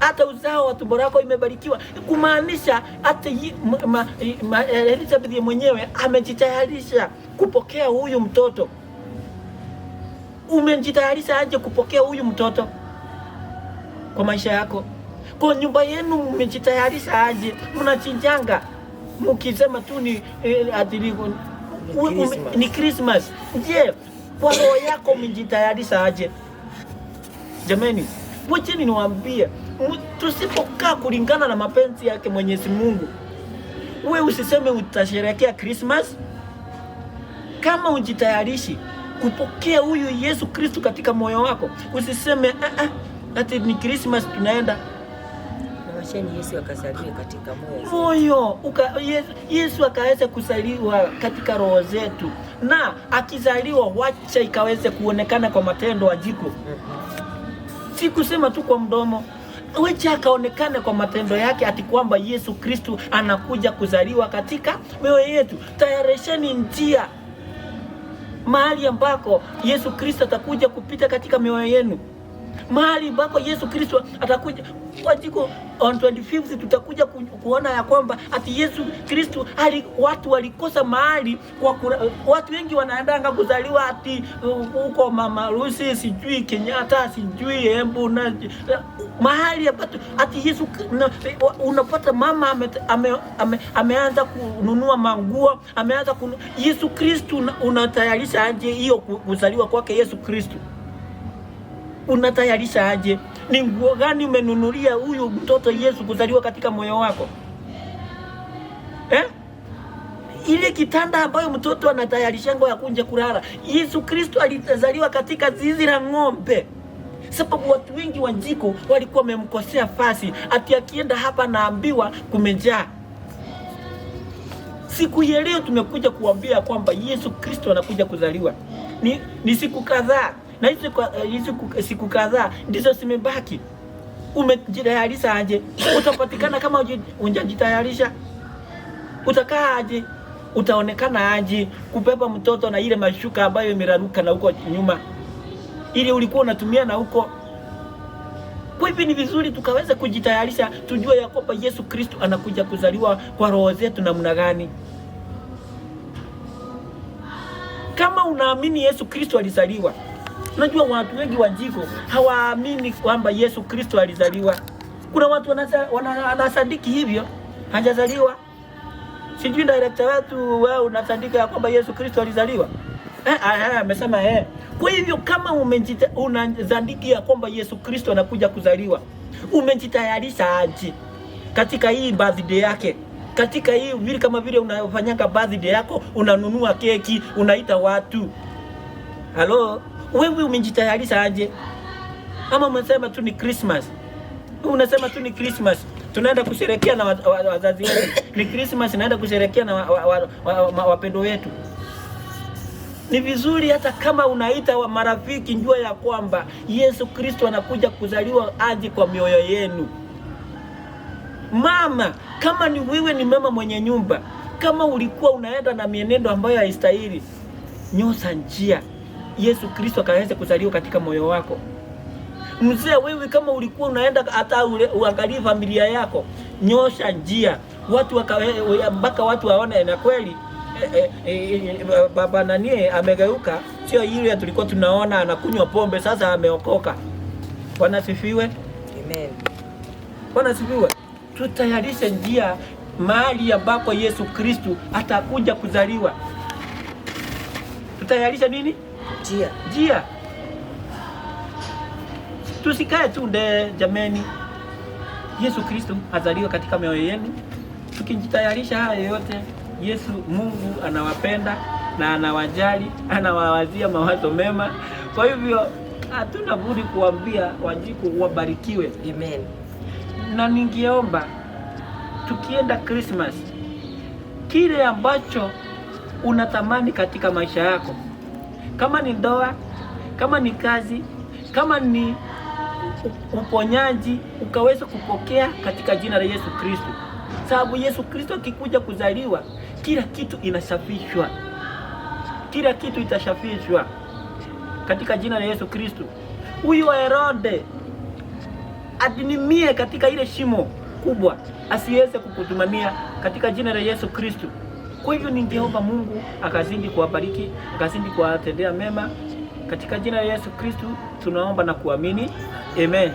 Hata uzao wa tumbo lako imebarikiwa, kumaanisha hata Elizabeth mwenyewe amejitayarisha kupokea huyu mtoto. Umejitayarisha aje kupokea huyu mtoto kwa maisha yako? Kwa nyumba yenu mmejitayarisha aje? Mnachinjanga mukisema tu ni ati ni Christmas. Je, kwa roho yako umejitayarisha aje? Jamani, wacheni niwaambie, tusipokaa kulingana na mapenzi yake Mwenyezi Mungu, we usiseme utasherehekea Christmas kama ujitayarishi kupokea huyu Yesu Kristo katika moyo wako. Usiseme ati ni Christmas tunaenda. Na wacheni Yesu akazaliwe katika moyo. Moyo Yesu akaweze kuzaliwa katika roho zetu, na akizaliwa wacha ikaweze kuonekana kwa matendo Wanjiku. Si kusema tu kwa mdomo, wacha akaonekane kwa matendo yake, ati kwamba Yesu Kristo anakuja kuzaliwa katika mioyo yetu. Tayarisheni njia mahali ambako Yesu Kristo atakuja kupita katika mioyo yenu, mahali ambako Yesu Kristo atakuja. Wanjiku, on 25th tutakuja kuona ya kwamba ati Yesu Kristo watu walikosa mahali kwa watu wengi wanaendanga kuzaliwa ati huko Mama Lucy, sijui Kenyatta, sijui Embu na mahali ambapo ati Yesu na, unapata mama ameanza kununua manguo, ameanza Yesu Kristo unatayarisha aje hiyo kuzaliwa kwake Yesu Kristo? Unatayarisha aje? Ni nguo gani umenunulia huyu mtoto Yesu kuzaliwa katika moyo wako? Ile kitanda ambayo mtoto anatayarisha ngo ya kunje kulala. Yesu Kristo alizaliwa katika zizi la ng'ombe. Sababu watu wengi Wanjiku walikuwa wamemkosea fasi, ati akienda hapa naambiwa kumejaa. Siku ya leo tumekuja kuambia kwamba Yesu Kristo anakuja kuzaliwa. Ni siku kadhaa, na hizi siku kadhaa ndizo zimebaki. Umejitayarisha aje? Utapatikana kama hujajitayarisha? Utakaa aje? Utaonekana aje kubeba mtoto na ile mashuka ambayo imeraruka na huko nyuma, ile ulikuwa unatumia na huko? Kwa hivyo ni vizuri tukaweza kujitayarisha, tujue ya kwamba Yesu Kristo anakuja kuzaliwa kwa roho zetu namna gani. Kama unaamini Yesu Kristo alizaliwa, unajua watu wengi Wanjiku hawaamini kwamba Yesu Kristo alizaliwa. Kuna watu wanasadiki hivyo, hajazaliwa. Sijui director wetu wewe unasadiki ya kwamba Yesu Kristo alizaliwa? Amesema eh. Kwa hivyo kama unazandiki ya kwamba Yesu Kristo anakuja kuzaliwa, umejitayarisha aje katika hii birthday yake? Katika hii vile kama vile unafanyanga birthday yako, unanunua keki, unaita watu. Halo, wewe umejitayarisha aje? Ama umesema tu ni Christmas? Unasema tu ni Christmas, tunaenda kusherehekea na wazazi wetu. Ni Christmas, naenda kusherehekea na wapendo wetu. Ni vizuri hata kama unaita wa marafiki, njua ya kwamba Yesu Kristo anakuja kuzaliwa aje kwa mioyo yenu. Mama, kama ni wewe ni mama mwenye nyumba, kama ulikuwa unaenda na mienendo ambayo haistahili, nyosa njia Yesu Kristo akaweze kuzaliwa katika moyo wako. Mzee, wewe kama ulikuwa unaenda hata uangalie familia yako, nyosha njia watu mpaka watu waone na kweli baba nanie amegeuka, sio yule tulikuwa tunaona anakunywa pombe, sasa ameokoka. Bwana sifiwe. Amen. Bwana sifiwe. Tutayarishe njia mahali ambapo Yesu Kristo atakuja kuzaliwa. Tutayarisha nini? Njia. Njia. Tusikae tu nde jameni. Yesu Kristo azaliwe katika mioyo yenu. Tukijitayarisha haya yote, Yesu Mungu anawapenda na anawajali, anawawazia mawazo mema. Kwa hivyo hatuna budi kuambia Wanjiku wabarikiwe. Amen. Na ningeomba tukienda Christmas, kile ambacho unatamani katika maisha yako, kama ni ndoa, kama ni kazi, kama ni uponyaji, ukaweza kupokea katika jina la Yesu Kristo. Sababu Yesu Kristo akikuja kuzaliwa, kila kitu inasafishwa, kila kitu itasafishwa katika jina la Yesu Kristo. Huyu Herode adinimie katika ile shimo kubwa, asiweze kukutumania katika jina la Yesu Kristo. Kwa hivyo ningeomba Mungu akazidi kuwabariki, akazidi kuwatendea mema katika jina la Yesu Kristo tunaomba na kuamini, amen.